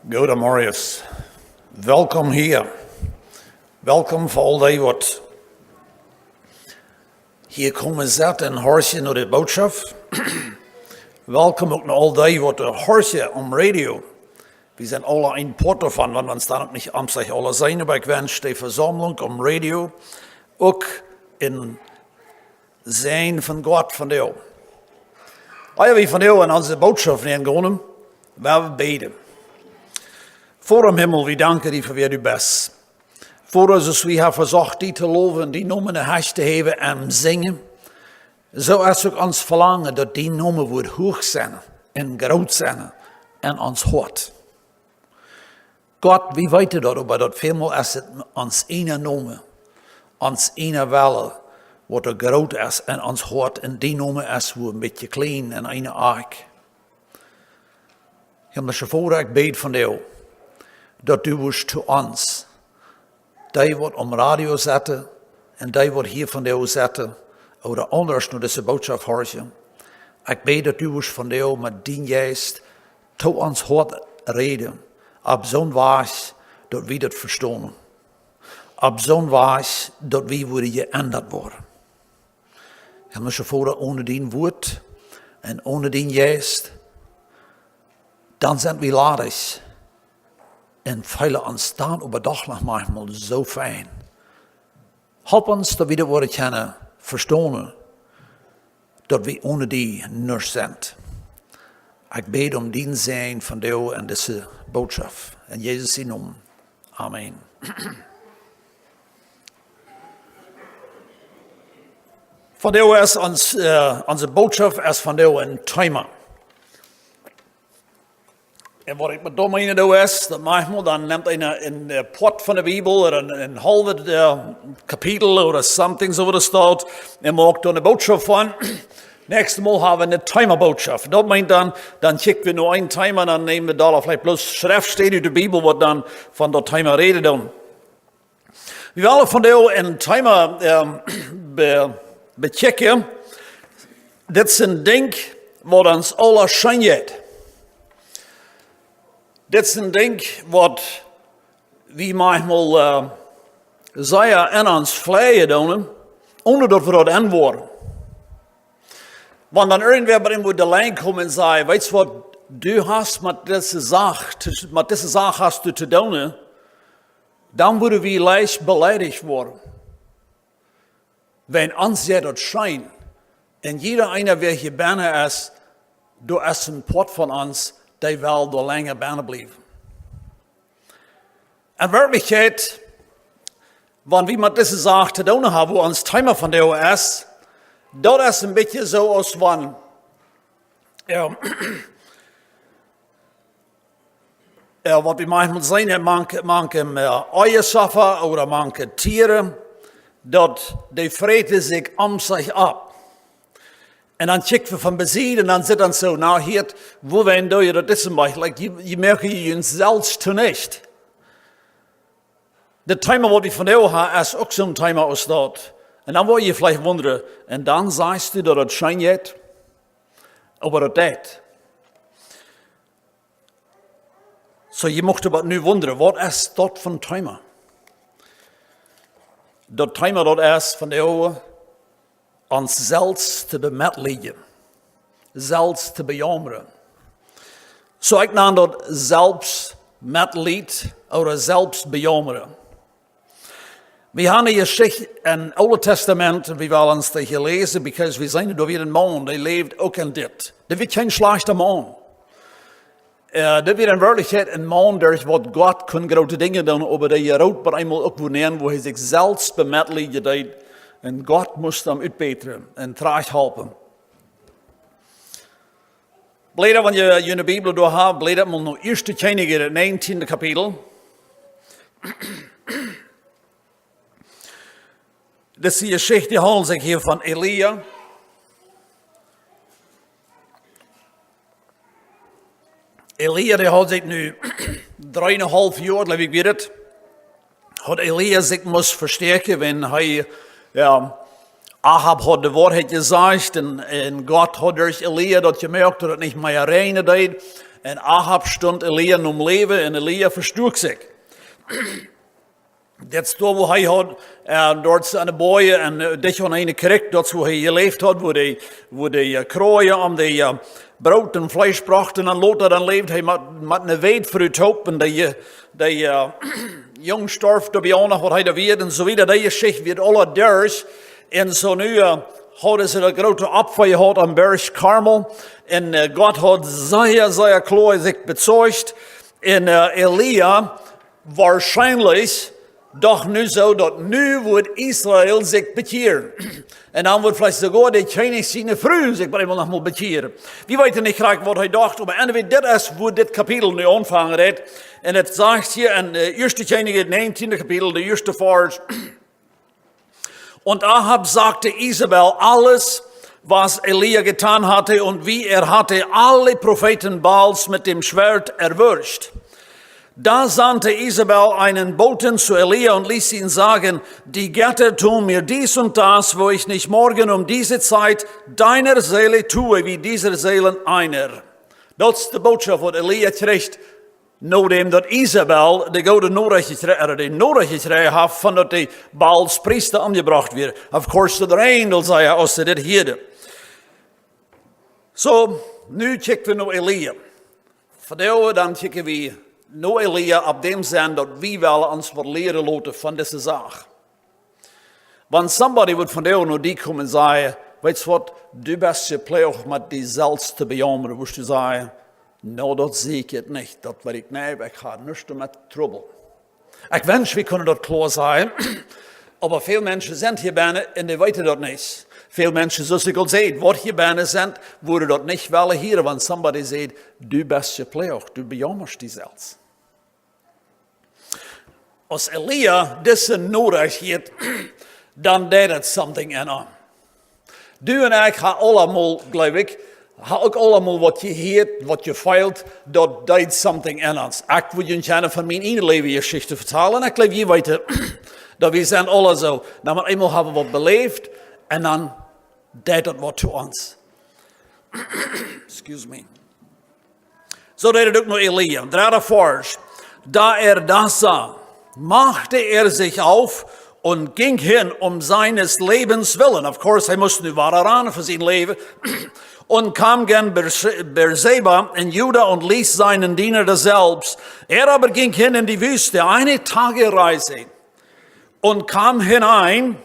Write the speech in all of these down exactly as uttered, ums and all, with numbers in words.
Goodemorjes. Welkom hia. Welkom fa aul dee waut hia komen sent un horchen no de Bootschoft. Welkom uk no aul dee waut horchen aum Radio. Wie sent aule een Poat doavon, wan wie ons dan uk nich aum sikj aule seenen, oba ekj wensch de Vesaumlunk aum Radio uk een Säajen von Gott vondoag. Ea wie vondoag en onse Bootschoft nengonen, woa wie bäden. Voda em Himmel, wie danken die fa wäa du best. Voda, soo aus wie haben vesocht die to lowen, die Nomen hoach to häwen un sinjen, soo es uk ons Velangen, daut dien Nomen woat huach sennen un groot sennen en ons Hoat. Gott, wie weeten daut, oba daut välmol es et ons eena Nomen, ons eena Wellen, waut doa groot es en ons Hoat, un dien Nomen es wua een bät kjlien en eene Akj. Himlische Voda, ekj bäd vondoag, daut du wurscht to ons, dee waut aum Radio setten un dee waut hia vondoag setten, ooda aundasch no dise Bootschoft horchen. Ekj bäd, daut du wurscht vondoag met dien Jeist to ons Hoat räden, opp soon Wajch, daut wie daut vestonen. Opp soon Wajch, daut wie woaren jeendat woaren. Himlische Voda, onen dien Wuat un onen dien Jeist, dan sent wie ladich un feelen ons dan oba doch noch maunchmol soo fein. Halp ons, daut wie daut woaren kjennen vestonen, daut wie onen die nuscht sent. Ekj bäd om dien Säajen vondoag en dise Bootschoft. En Jesus sien Nomen. Amen. Vondoag es ons, äh, onse Bootschoft es vondoag een Thema. Un waut ekj met daut meen, daut es, daut maunchmol dan nemt eena een, äh, Poat von de Bibel ooda een, een haulwet, äh, Kapitel ooda something, soo aus daut steit, un moakt doa eene Bootschoft von. Näakjstet Mol haben wie een Thema Bootschoft. Daut meent dan, dan kjikj wie no een Thema, dan näm wie doa veleicht bloos Schreftstäden ut de Bibel, waut dan von daut Thema räden doonen. Wie wellen vondoag een Thema, ähm, be-, bekjikjen. Dit es een Dinkj, waut ons aula scheen jeit. Dit es een Dinkj, waut wie maunchmol, äh, sea en ons fleien doonen, onen daut wie daut enwoaren. Wan dan irjentwäa bie ons de Lien kjemt un sajcht: "Weetst waut, du hast met dise Sach, met dise Sach hast du to doonen," dan wudden wie leicht beleidicht woaren. Wan ons jeit daut scheen, un jieda eena, waut hia bennen es, doa es een Poat von ons, dee well doa lenja bennen bliewen. En Werkjlichkjeit, wan wie met dise Sach to doonen haben, wua ons Thema vondoag es, daut es een bät soo aus wan, ähm, äh, waut wie maunchmol seenen, mank, mank, äh, Easofa ooda mank Tieren, daut dee fräten sikj om sikj opp. Un dan kjikj wie von besied un dan sitt dan soo, na, hia, woo wan doo jie daut, dit es een bät, like, jie, jie moaken junt selfst tonicht. Daut Thema, waut wie vondoag haben, es uk soon Thema aus daut. Un dan woa jie veleicht wundren, un dan sajchst du, daut daut scheen jeit, oba daut deit. Soo, jie muchten waut nu wundren, waut es daut fa een Thema? Daut Thema, daut es von de Oagen, ons selfst to bemetlieden, selfst to bejaumren. Soo, ekj nan daut Selfstmetleet ooda Selfstbejaumren. Wie haben eene Jeschicht em Oolen Tastament, wie wellen ons dee hia läsen, because wie seenen, doa wia een Maun, dee läwd uk en dit. Dee wia kjeen schlajchta Maun. Äh, dee wia en Werkjlichkjeit een Maun, derch waut Gott kunn groote Dinja doonen, oba dee jeroot bie eemol uk wua nenn, wua hee sikj selfst bemetlieden deed. Un Gott must am utbätren un trajchthalpen. Blädat, wan jie june Bibel doa haben, blädat mol no Ieeschte Kjennichs, daut näajentiende Kapitel. Dise Jeschicht haundelt sikj hia von Elia. Elia, dee haud sikj nu dree un een haulf Joa, jleew ekj, wia daut, haud Elia sikj must vestäakjen, wan hee, jo, Ahab haud de Woarheit jesajcht un, un Gott haud derch Elia daut jemoakt, daut et nich mea räajnen deed. Un Ahab stunt Elia nom Läwen un Elia vestuak sikj. Dit es doa, wua hee haud, äh, doa aun de Boaj un, äh, dicht aun eene Kjrich, doa wua hee jeläft haud, wua dee, wua dee, äh, Kjreien om dee, äh, Broot un Fleesch brochten, un lota dan läwd hee met, met eene Wätfru toop un dee, äh, dee, äh, Jung storf doabie uk noch, waut hee doa wia un soo wieda. Dee Jeschicht wia aul derch. Un soo nu, äh, hauden see daut groote Opfa jehaut aum Berg Karmel. Un, äh, Gott haud sea, sea kloa sikj bezeicht. Un, äh, Elia woarschienlich doch nu soo, daut nu wudd Israel sikj bekjieren. Un dan wudd veleicht soogoa de Kjennich siene Fru sikj bie eemol noch mol bekjieren. Wie weeten nich krakjt, waut hee docht, oba anyway, dit es, wua dit Kapitel nu aunfangen deit. Un et sajcht hia en, äh, Ieeschte Kjennich, näajentieende Kapitel, de ieeschte Varsch. Und Ahab sagte Isabel alles, was Elia getan hatte und wie er hatte alle Propheten Baals mit dem Schwert erwürgt. Da sandte Isabel einen Boten zu Elia und ließ ihn sagen: Die Götter tun mir dies und das, wo ich nicht morgen um diese Zeit deiner Seele tue wie dieser Seelen einer. Daut es de Botschaft, waut Elia kjricht, nodäm daut Isabel de goode Norecht kjrieech, ooda de Norecht kjrieech haft, von daut de Baals Priesta omjebrocht wia. Of course, de Angel säd, aus see dit hieeden. Soo, nu kjikj wie no Elia. Vondoag dan kjikj wie no Elia opp däm Senn, daut wie wellen ons waut lieren loten von dise Sach. Wan somebody wudd vondoag no die komen un sajen: "Weetst waut, du best jeploagt met die selfst to bejaumren," wurscht du sajen: "No, daut sie ekj nich, daut weet ekj nich, ekj hab nuscht met Trubbel." Ekj wensch, wie kunnen daut kloa sajen, oba väl Menschen sent hia bennen un dee weeten daut nich. Väl Menschen, soo aus ekj aul säd, waut hia bennen sent, wudden daut nich wellen hieren, wan somebody sajcht: "Du best jeploagt, du bejaumrascht die selfst." Aus Elia dise Norecht hieed, dan deed et something en am. Du un ekj ha aulemol, jleew ekj, ha uk aulemol waut jehieet, waut jefeelt, daut deed something en ons. Ekj well junt eene von miene ieejne Läwensjeschichten vetalen, ekj jleew, jie weeten, daut wie sent aule soo. Dan met eemol hab wie waut beläft un dan deed daut waut to ons. Excuse me. Soo deed et uk no Elia. Dredda Varsch. Da er das sah, machte er sich auf und ging hin um seines Lebens willen. Of course, hee musst nu wada rannen fa sien Läwen. Und kam gen Beerse-, Beerseba in Juda und ließ seinen Diener daselbst. Er aber ging hin in die Wüste, eine Tagereise, und kam hinein,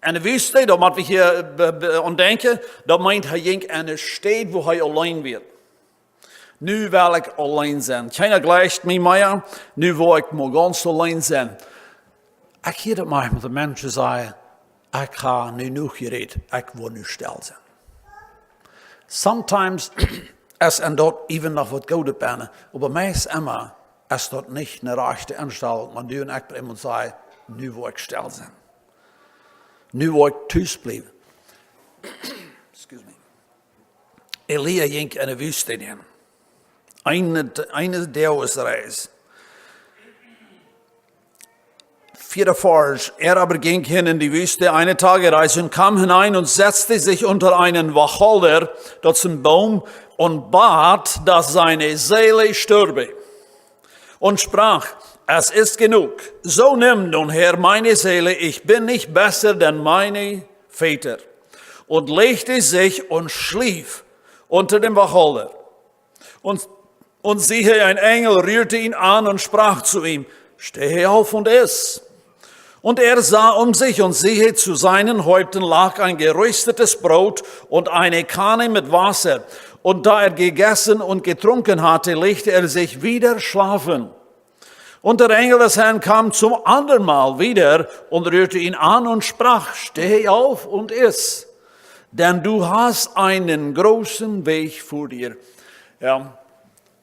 en de Wüste, daut mott wie hia be-, be-, aun denkjen, daut meent, hee jinkj en eene Städ, wua hee auleen wia. Nu well ekj auleen sennen. Kjeena jleicht mie mea. Nu well ekj mau gaunz auleen sennen. Ekj hia daut mau met de Menschen sajen: "Ekj hab nu jenuach jerät. Ekj well nu stell sennen." Sometimes es en daut even noch waut Goodet bennen, oba meist emma es daut nich eene rajchte Enstalunk, wan du un ekj bie eemol sajen: "Nu well ekj stell sennen. Nu well ekj tus bliewen." Excuse me. Elia jinkj en de Wüste nenn. Eene, eene Dagesreis. Vieeda Varsch. Er aber ging hin in die Wüste, eine Tagereise, und kam hinein und setzte sich unter einen Wacholder, daut es een Boom, und bat, dass seine Seele stürbe. Und sprach: "Es ist genug. So nimm nun, Herr, meine Seele, ich bin nicht besser denn meine Väter." Und legte sich und schlief unter dem Wacholder. Und, und siehe, ein Engel rührte ihn an und sprach zu ihm: "Stehe auf und iss." Und er sah um sich, und siehe, zu seinen Häupten lag ein geröstetes Brot und eine Kanne mit Wasser. Und da er gegessen und getrunken hatte, legte er sich wieder schlafen. Und der Engel des Herrn kam zum andern Mal wieder und rührte ihn an und sprach: "Steh auf und iss, denn du hast einen großen Weg vor dir." Jo,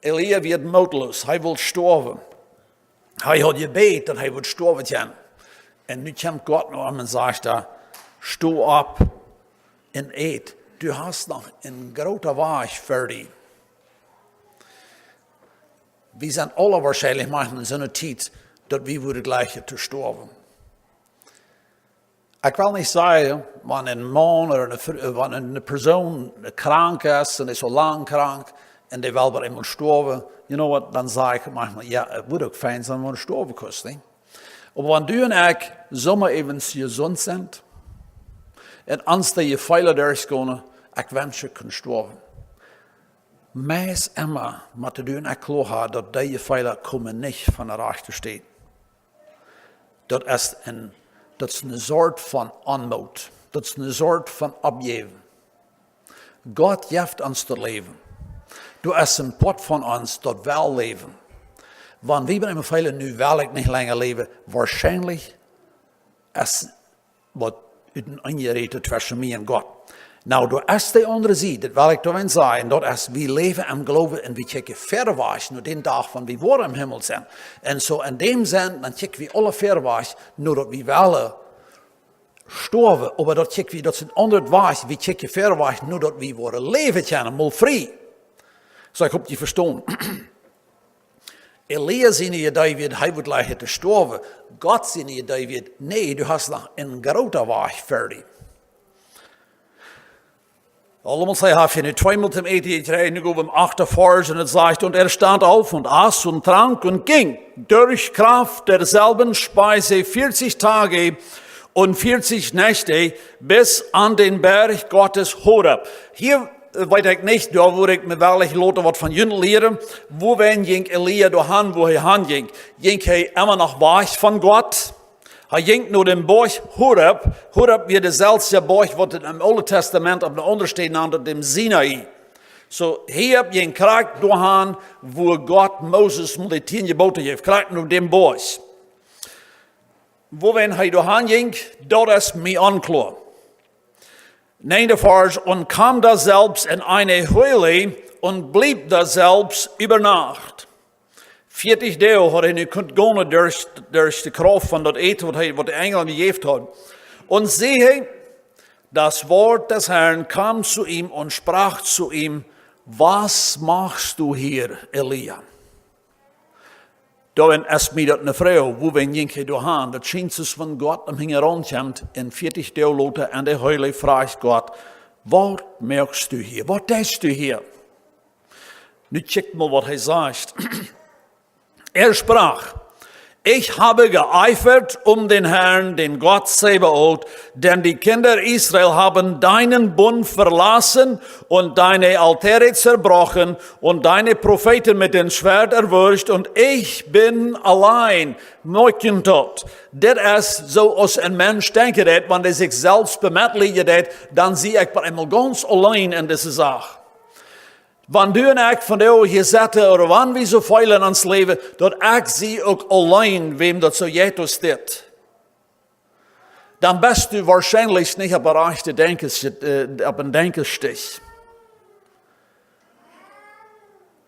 Elia wort mootloos, hee wull stoawen. Hee haud jebät, daut hee wudd stoawen kjennen. Un nu kjemt Gott no am un sajcht: "Sto opp un ät. Du hast noch een groota Wajch ver die." Wie sent aule woarschienlich mau en soone Tiet, daut wie wudden jleichen to stoawen. Ekj well nich sajen, wan een Maun ooda eene Fr-, wan eene Persoon krank es un es aul lang krank, un dee well bie eemol stoawen, you know what, dan saj ekj maunchmol, jo, et wudd uk fein sennen, wan du stoawen kaust, nich? Oba wan du un ekj soo mau äwent jesunt sent un ons dee Jefeelen derchgonen, ekj wensch, ekj kunn stoawen. Meist emma mott du un ekj kloa haben, daut dee Jefeelen komen nich von de rajchte Städ. Daut es een, daut es eene Sort von Onmoot. Daut es eene Sort von Oppjäwen. Gott jeft ons daut Läwen. Doa es een Poat von ons, daut well läwen. Wan wie bie eemol feelen, nu well ekj nich lenja läwen, woarschienlich es waut ut een Enj jeräten tweschen mie un Gott. Nu, doa es de aundre Sied, daut well ekj doa sajen, daut es, wie läwen em Gloowen un wie kjikjen wieda wajch no dän Dach, wan wie woaren em Himmel sennen. Un soo en däm Senn, dan kjikj wie aule wieda wajch, no daut wie wellen stoawen, oba daut kjikj wie, daut es een aundret Wajch, wie kjikjen wieda wajch, no daut wie woaren läwen kjennen, mol frie. Soo, ekj hop, jie vestonen. Elia siene Idee wia, hee wudd jlikj to stoawen. Gott siene Idee wia, nä, du hast noch een groota Wajch fa die. Aulmol saj ekj, hab ekj nu tweemol toom Äten jekjräajen, nu go wie em achten Varsch un et sajcht: „Und er stand auf und aß und trank und ging durch Kraft derselben Speise vierzig Tage und vierzig Nächte bis an den Berg Gottes Horeb.“ Hia, äh, weet ekj nich, doa wudd ekj mie woll loten waut von junt lieren, wuarom jinkj Elia doa han, wua hee han jinkj. Jinkj hee emma noch wajch von Gott? Hee jinkj no dän Boajch Horeb. Horeb wia deeselwje Boajch, waut et em Oolen Tastament opp eene aundre Städ nant, dän Sinai. Soo, hee jinkj krakjt doa han, wua Gott Moses mol de tieen Jeboten jeef, krakjt no dän Boajch. Wuarom hee doa han jinkj, daut es mie onkloa. Näajende Varsch: „Und kam daselbst in eine Höhle und blieb daselbst über Nacht.“ Vieetich Doag haud hee nu kunt gonen derch, derch de Krauft von daut Äten, waut hee, waut de Enjel am jejäft haud. „Und siehe, das Wort des Herrn kam zu ihm und sprach zu ihm: Was machst du hier, Elia?“ Doa es mie daut eene Froag, wuarom jinkj hee doa han? Daut schient, aus wan Gott am hinjaraun kjemt, un vieetich Doag lota en de Höhle, fruach Gott: „Waut moakst du hia? Waut deist du hia?“ Nu kjikj mol, waut hee sajcht. Er sprach: „Ich habe geeifert um den Herrn, den Gott Zebaoth, denn die Kinder Israel haben deinen Bund verlassen und deine Altäre zerbrochen und deine Propheten mit dem Schwert erwürgt und ich bin allein.“ Moakj junt daut. Dit es soo, aus een Mensch denkjen deit, wan hee sikj selfst bemetleiden deit, dan sie ekj bie eemol gaunz auleen en dise Sach. Wan du un ekj vondoag hia setten, ooda wan wie soo feelen en ons Läwen, daut ekj sie uk auleen, wäm daut soo jeit aus dit, dan best du woarschienlich nich opp de rajchte Denkes-, äh, opp een Denkjestich.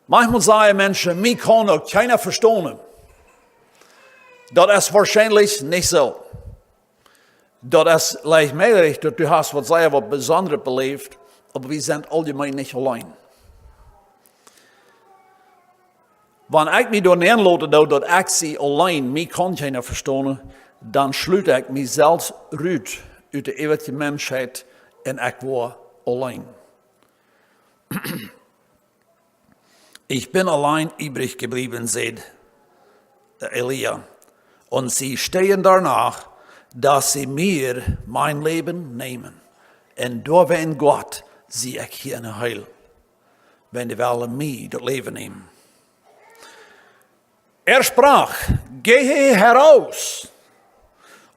Maunchmol sajen Menschen: „Mie kaun uk kjeena vestonen.“ Daut es woarschienlich nich soo. Daut es leicht mäajlich, daut du hast waut sea waut Besondret beläft, oba wie sent auljemeen nich auleen. Wan ekj mie doa nenloten doo, daut ekj sie auleen, mie kaun kjeena vestonen, dan schlieech ekj mie selfst rut ut de eewje Menschheit un ekj woa auleen. „Ich bin allein übrig geblieben“, säd Elia. „Und sie stehen danach, dass sie mir mein Leben nehmen.“ Un doawäajen, Gott, sie ekj hia enne Hell, wan dee wellen mie daut Läwen nämen. Er sprach: „Gehe heraus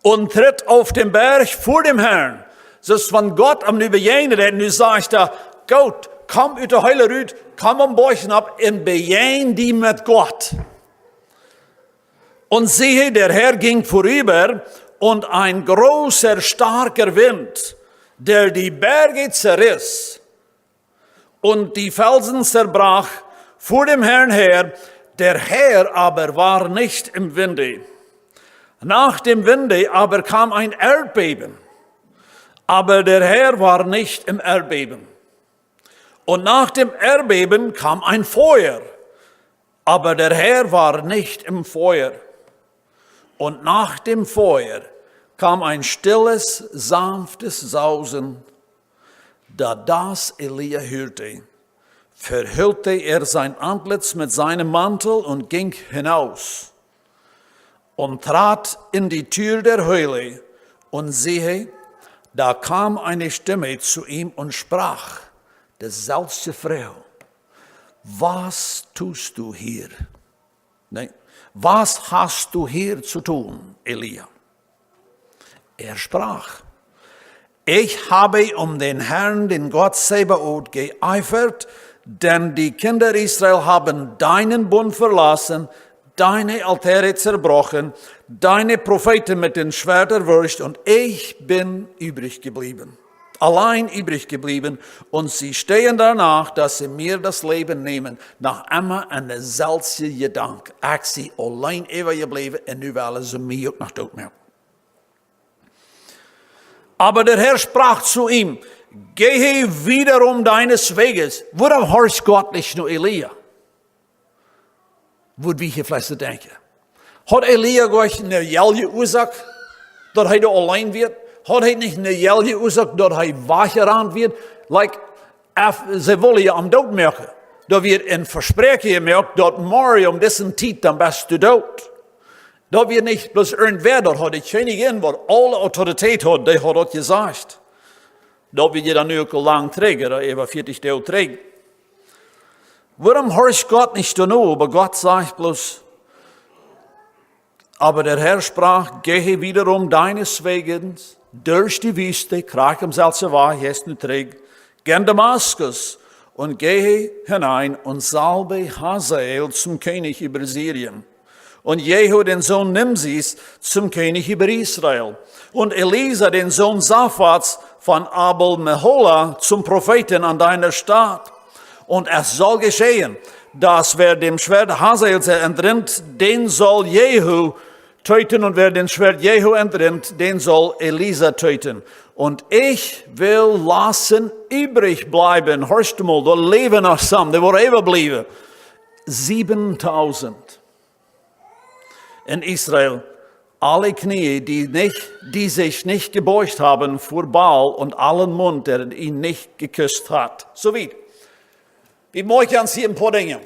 und tritt auf den Berg vor dem Herrn.“ Soo aus wan Gott am nu bejäajnen deit, nu sajcht hee: „Goot, komm ut de Höhle rut, komm aum Boajch nopp un bejäajen die met Gott.“ Und siehe, der Herr ging vorüber, und ein großer, starker Wind, der die Berge zerriss und die Felsen zerbrach, vor dem Herrn her, der Herr aber war nicht im Winde. Nach dem Winde aber kam ein Erdbeben, aber der Herr war nicht im Erdbeben. Und nach dem Erdbeben kam ein Feuer, aber der Herr war nicht im Feuer. Und nach dem Feuer kam ein stilles, sanftes Sausen, da das Elia hörte. verhüllte er sein Antlitz mit seinem Mantel und ging hinaus und trat in die Tür der Höhle, und siehe, da kam eine Stimme zu ihm und sprach, de selfsje Froag: Was tust du hier? Nee. Was hast du hier zu tun, Elia? Er sprach: Ich habe um den Herrn, den Gott Zebaoth, geeifert, denn die Kinder Israel haben deinen Bund verlassen, deine Altäre zerbrochen, deine Propheten mit dem Schwert erwürgt, und ich bin übrig geblieben, allein übrig geblieben, und sie stehen danach, dass sie mir das Leben nehmen. Noch emma en de selfsje Jedank. Ekj sie auleen äwajebläwen un nu wellen see mie uk noch doot moaken. Aber der Herr sprach zu ihm: Gehe wiederum deines Weges. Wuarom horcht Gott nich no Elia? Wudd wie hia veleicht denkjen. Haud Elia nich ne jelje Uasoak, daut hee doa auleen wia? Haud hee nich ne jelje Uasoak, daut hee wajchjerant wia? Like, ef, see wullen am doot moaken. Doa wia een Vespräakjen jemoakt, daut morjen om dise Tiet dan best du doot. Daut wia nich bloos irjentwäa, daut haud de Kjennich, waut aule Autoritäten haud, dee haud daut jesajcht. Daut wia je dan nu uk aul lang trigj, ooda äwa vieetich Doag trigj. Wuarom horcht Gott nich doano? Oba Gott sajcht bloos: Aber der Herr sprach: Gehe wiederum deines Weges durch die Wüste, krakjt em selfsjen Wajch, hee es nu trigj, gen Damaskus, und gehe hinein und salbe Hazael zum König über Syrien und Jehu, den Sohn Nimsis, zum König über Israel, und Elisa, den Sohn Safats von Abel Mehola, zum Propheten an deiner Stadt. Und es soll geschehen, dass wer dem Schwert Hazael entrinnt, den soll Jehu töten, und wer dem Schwert Jehu entrinnt, den soll Elisa töten. Und ich will lassen übrig bleiben, horcht mol, doa läwen noch some, dee woaren äwabliewen, siebentausend in Israel, alle Knie, die nicht, die sich nicht gebeugt haben vor Baal, und allen Mund, der ihn nicht geküsst hat. Soo wiet. Wie moakjen wie hia een poa Dinja?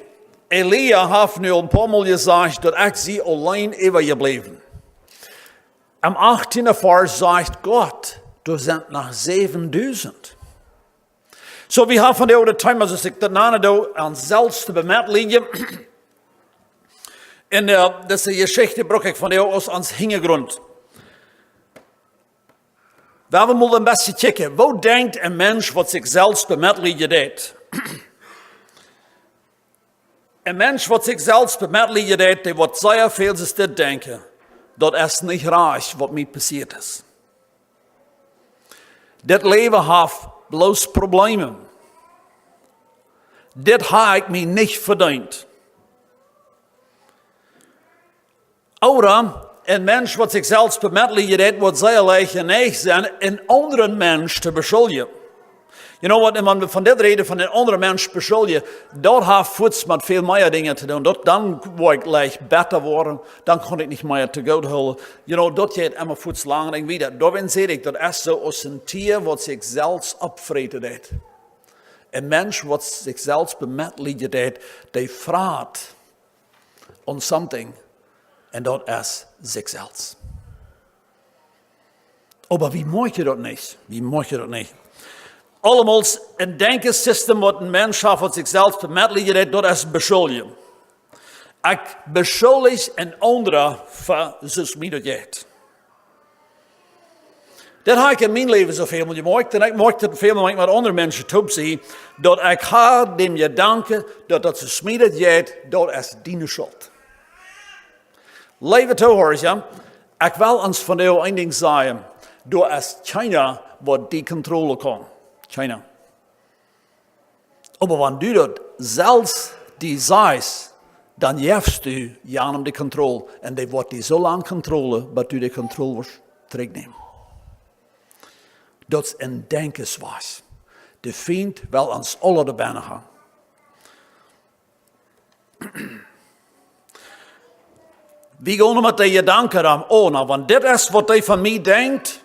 Elia haft nu een poa Mol jesajcht, daut ekj sie auleen äwajebläwen. Em achttienden Varsch sajcht Gott, doa sent noch säwendusent. Soo, wie haben von de Thema, soo aus ekj daut nane doo, aun selfst to bemetlieden. En, äh, dise Jeschicht bruck ekj vondoag aus, aus Hinjagrunt. Wie haben mol een bät jekjikjt, woo denkjt een Mensch, waut sikj selfst bemetlieden deit? Een Mensch, waut sikj selfst bemetlieden deit, dee woat sea väl soo dit denkjen: Daut es nich rajcht, waut mie passieet es. Dit Läwen haft bloos Problemen. Dit hab ekj mie nich vedeent. Ooda een Mensch, waut sikj selfst bemetlieden deit, woat sea leicht jeneigt sennen, een aundren Mensch to beschuldjen. You know what, wan wie von dit räden, von een aundren Mensch beschuldjen, daut haft fuaz met väl mea Dinja to doonen. Daut, dan woa ekj leicht betta woaren, dan kaun ekj nich mea to goot hoolen. You know, daut jeit emma fuaz lang wieda. Doawäajen saj ekj, daut es soo aus een Tia, waut sikj selfst oppfräten deit. Een Mensch, waut sikj selfst bemetlieden deit, dee frat on something, un daut es sikj selfst. Oba wie moakjen daut nich. Wie moakjen daut nich. Aulemol een Denkjesystem, waut een Mensch haft, waut sikj selfst bemetlieden deit, daut es beschuldjen. Ekj beschuldj een aundra fa soo aus mie daut jeit. Daut hab ekj en mien Läwen soo väl mol jemoakt, un ekj moak daut väl mol met aundre Menschen toop, see, daut ekj hab dän Jedanken, daut daut soo aus mie daut jeit, daut es diene Schult. Leewe Tohorcha, ekj well ons vondoag een Dinkj sajen, doa es kjeena, waut die kontrollen kaun. Kjeena. Oba wan du daut selfst die sajchst, dan jefst du aun am de Kontroll, un dee woat die soo lang kontrollen, bat du de Kontroll woascht trigjnämen. Daut es een Denkjenswies. De Fient well ons aule doabennen haben. Wie gonen met de Jedanken om, oh, na, wan dit es, waut dee von mie denkjt,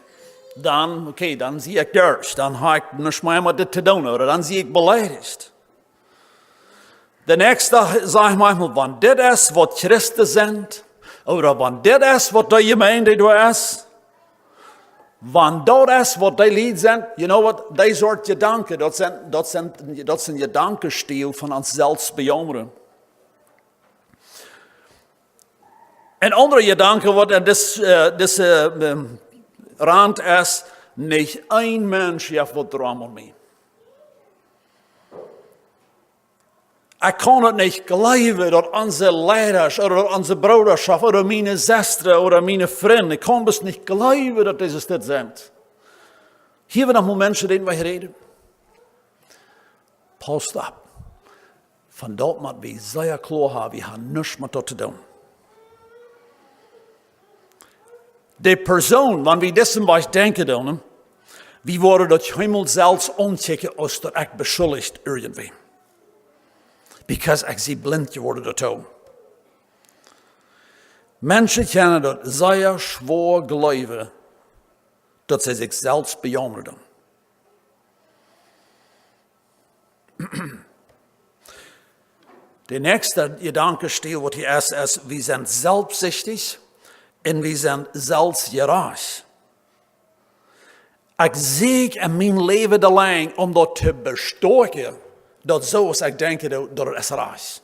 dan, okay, dan sie ekj derch, dan hab ekj nuscht mea met dit to doonen, ooda dan sie ekj beleidicht. De näakjste sajcht maunchmol, wan dit es waut Christen sent, ooda wan dit es waut de Jemeent doa es, wan daut es waut dee Lied sent, you know what, dee Sort Jedanken, daut sent, daut sent, daut sent Jedankenstil von ons selfst bejaumren. Een aundra Jedanke waut en dis, äh, dise, ähm, Rand es, nich een Mensch jeft waut doaraun aun mie. Ekj kaun daut nich jleewen daut onse Leida ooda daut onse Brooda ooda miene Sesta ooda miene Frind, ekj kaun daut nich jleewen daut dise Städ sent. Hia wie noch mol Menschen, dee wie räden. Pausst opp. Von daut mott wie sea kloa haben, wie haben nuscht met daut to doonen. De Persoon, wan wie disen Wajch denkjen doonen, wie woaren daut kjeenmol selfst aunkjikjen aus daut ekj beschuldicht irjentwäm. Because ekj sie blint jeworden doatoo. Menschen kjennen daut sea schwoa jleewen, daut see sikj selfst bejaumren doonen. De näakjste Jedankenstil waut hia es, es, wie sent selfstsichtich un wie sent selfstjerajcht. Ekj sieekj en mien Läwen de Lenj om daut to bestoakjen, daut soo aus ekj denkj, daut, daut es rajcht.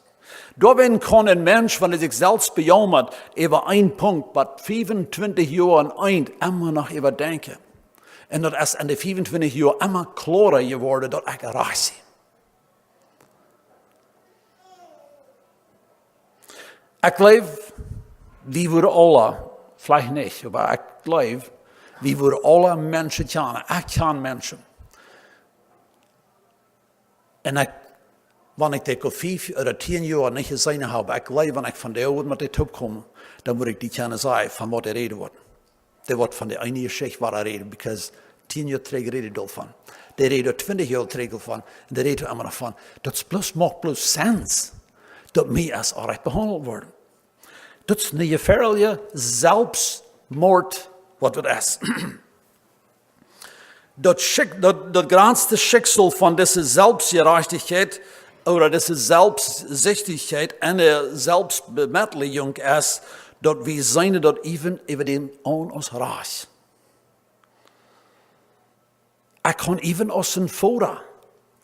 Doawäajen kaun een Mensch, wan hee sikj selfst bejaumat, äwa een Punkt, waut fiefuntwintich Joa aun Enj emma noch äwadenkjen. Un daut es en de fiefuntwintich Joa emma kloara jeworden, daut ekj rajcht sie. Ekj jleew, wie woaren aule, veleicht nich, oba ekj jleew, wie woaren aule Menschen kjanen. Ekj kjan Menschen. Un ekj, wan ekj dee aul fief ooda tieen Joa nich jeseenen hab, ekj jleew, wan ekj vondoag met dee toopkom, dan wudd ekj dee kjennen sajen, von waut dee räden woat. Dee woat von de eene Jeschicht woat räden, because tieen Joa trigj räd ekj doavon. Dee räd twintich Joa trigj doavon. Un dee räd emma noch von. Daut es bloos, moakt bloos sense. Daut mie es orrajcht behaundelt worden. Daut es een jefäadelja Selfstmoord, waut daut es. Daut Schik-, daut, daut jratste Schicksal von dise Selfstjerajchtichkjeit, ooda dise Selfstsichtichkjeit un de Selfstbemettlichunk es, daut wie seenen daut even äwa däm aun ons rajcht. Ekj kaun even aus een Voda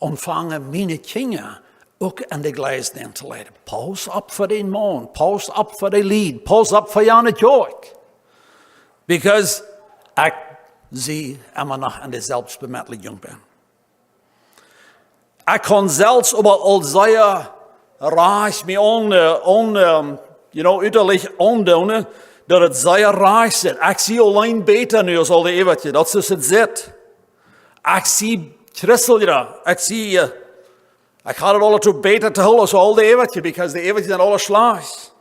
aunfangen, miene Kjinja uk en de Gleis nenn to leiden. Pauss opp fa dän Maun, pauss opp fa de Lied, pauss opp fa jane Kjoakj. Because ekj sie emma noch en de Selfstbemettlichunk ben. Ekj kaun selfst oba aul sea rajcht mie aun, äh, aun, ähm, you know, utalich aundoonen, daut et sea rajcht sitt. Ekj sie auleen bäta nu aus aul de Äwatje. Daut es et. Ekj sie christelja. Ekj sie, äh, ekj haud et aul to bäta to hoolen aus aul de Äwatje, because de Äwatje sent aule schlajcht.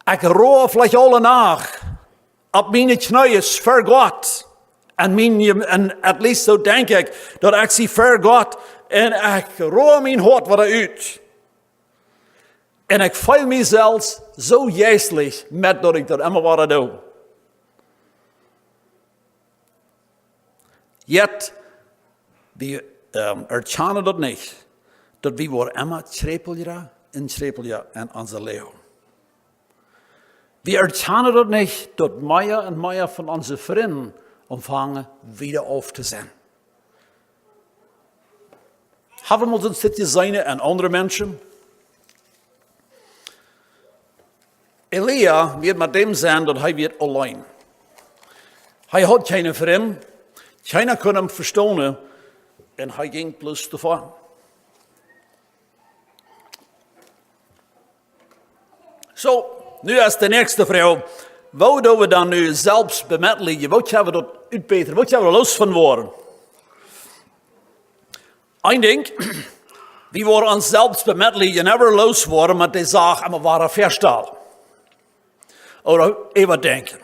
Ekj roa veleicht aule Nacht opp miene Kjnees ver Gott. Un mien, un at least soo denkj ekj, daut ekj sie ver Gott. Un ekj roa mien Hoat wada ut. Un ekj feel mie selfst soo jeistlich met daut ekj daut emma wada doo. Yet, wie, ähm, erkjanen daut nich, daut wie woaren emma kjräpelja un kjräpelja en onse Läwen. Wie erkjanen daut nich, daut mea un mea von onse Frind aunfangen wieda auf to sennen. Hab wie mol soont jeseenen en aundre Menschen? Elia wia met däm sennen, daut hee wia auleen. Hee haud kjeene Frind, kjeena kunn am vestonen, un hee jinkj bloos doavon. Soo, nu es de näakjste Froag: Woo doo wie dan nu selfst bemettlijen? Woo kjenn wie daut utbätren? Woo kjenn wie doa loos von woaren? Een Dinkj, wie woaren ons selfst bemettlijen, never loos woaren, met de Sach emma wada faststalen. Ooda äwadenkjen.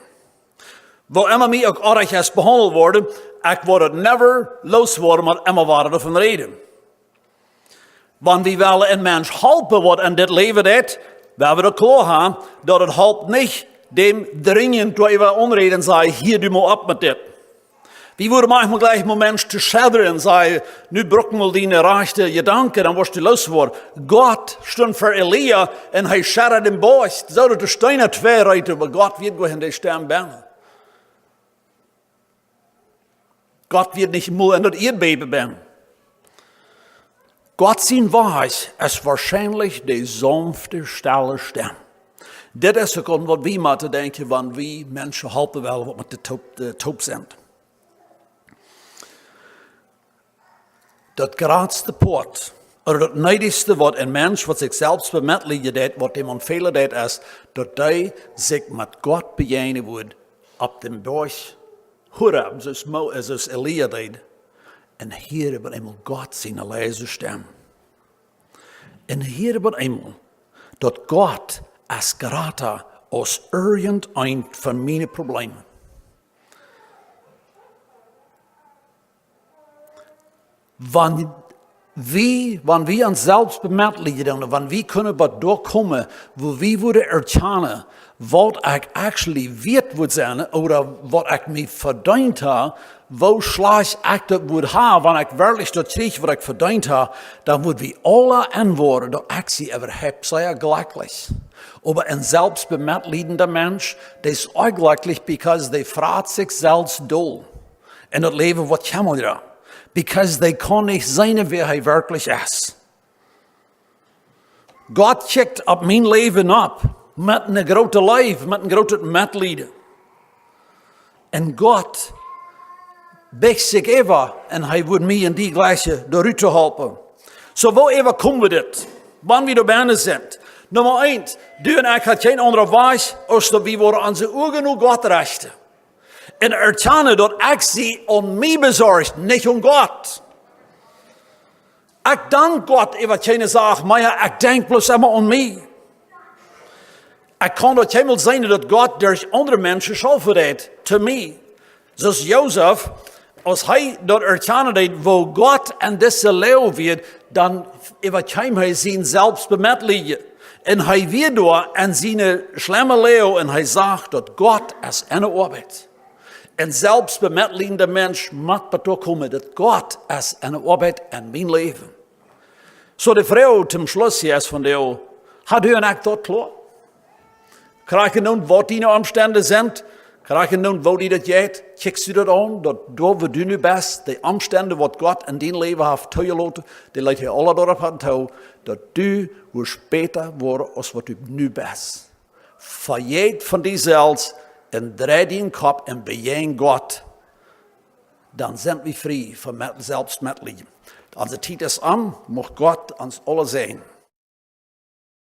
Woo emma mie uk oajch es behaundelt worden, ekj woa et never loos woaren, met emma wada doavon räden. Wan wie wellen een Mensch halpen, waut en dit Läwen deit, woa wie daut kloa haben, daut et halpt nich, däm drinjent doaräwa aunräden un sajen: "Hia, du motst opp met dit." Wie wudden manchmal jlikj een Moment to schedren un sajen: "Nu bruck mol diene rajchte Jedanken, dan woascht du loswoaren." Gott stunt ver Elia un hee schedad dän Boajch, soo daut de Steena twei reeten, oba Gott wia goanich en dän Storm bennen. Gott wia nich mol en daut Ieedbäben bennen. Gott sien Wajch es woarschienlich de saunfte, stelle Stemm. Dit es uk aun waut wie motten denkjen, wan wie Menschen halpen wellen, waut met de toop, de toop sent. Daut jratste Poat, ooda daut needichste, waut een Mensch, waut sikj selfst bemetlieden deit, waut däm aunfälen deit, es, daut hee sikj met Gott bejäajnen wudd opp dän Boajch Horeb, soo aus Mo-, soo aus Elia deed, un hieed opp eemol Gott siene leise Stemm. Un hieed opp eemol, daut Gott es jrata aus irjent eent von miene Problemen. Wan wie, wan wie ons selfst bemetlieden doonen, wan wie kjennen bat doa komen, wua wie wudden erkjanen, waut ekj actually wieet wudd sennen, ooda waut ekj mie vedeent hab, woo schlajcht ekj daut wudd haben, wan ekj werkjlich daut kjrieech, waut ekj vedeent hab, dan wudd wie aule enwoaren, daut ekj sie äwahaupt sea jlekjlich. Oba een selfst bemetliedenda Mensch, dee es onjlekjlich, because dee frajcht sikj selfst dol en daut Läwen, waut kjemt doa. Because dee kaun nich seenen, wäa hee werkjlich es. Gott kjikjt opp mien Läwen opp met eene groote Leew, met een grootet Metlieden. Un Gott biecht sikj äwa un hee wudd mie un die jlikjen doa rut to halpen. Soo, woo äwakomen wie dit? Wan wie doa bennen sent. Numma eent, du un ekj haben kjeen aundren Wajch, aus daut wie woaren onse Uagen no Gott rechten. Un erkjanen, daut ekj sie aun mie besorcht, nich aun Gott. Ekj dank Gott äwa kjeene Sach mea, ekj denkj bloos emma aun mie. Ekj kaun daut kjeenmol seenen, daut Gott derch aundre Menschen schaufen deed, to mie. Soo aus Josef, aus hee daut erkjanen deed, woo Gott en dise Loag wia, dan äwakjeem hee sien selfst bemetlieden. Un hee wia doa en siene schlemme Loag un hee sach, daut Gott es enne Oabeit. Een selfst bemetliedenda Mensch mott bat doa komen, daut Gott es enne Oabeit en mien Läwen. Soo, de Froag toom Schluss hia es von die: Hast du un ekj daut kloa? Krakjt endoont waut diene Omstend sent, krakjt endoont woo die daut jeit, kjikjst du daut aun, daut doa, wua du nu best, de Omstend, waut Gott en dien Läwen haft toojeloten, dee lajcht hee aula doaropp aun too, daut du woascht bäta woaren, aus waut du nu best. Vejät von die selfst un drei dienen Kopp un bejäajen Gott, dan sent wie frie von Met-, selfst Metlieden. Onse Tiet es om, mucht Gott ons aule säajnen.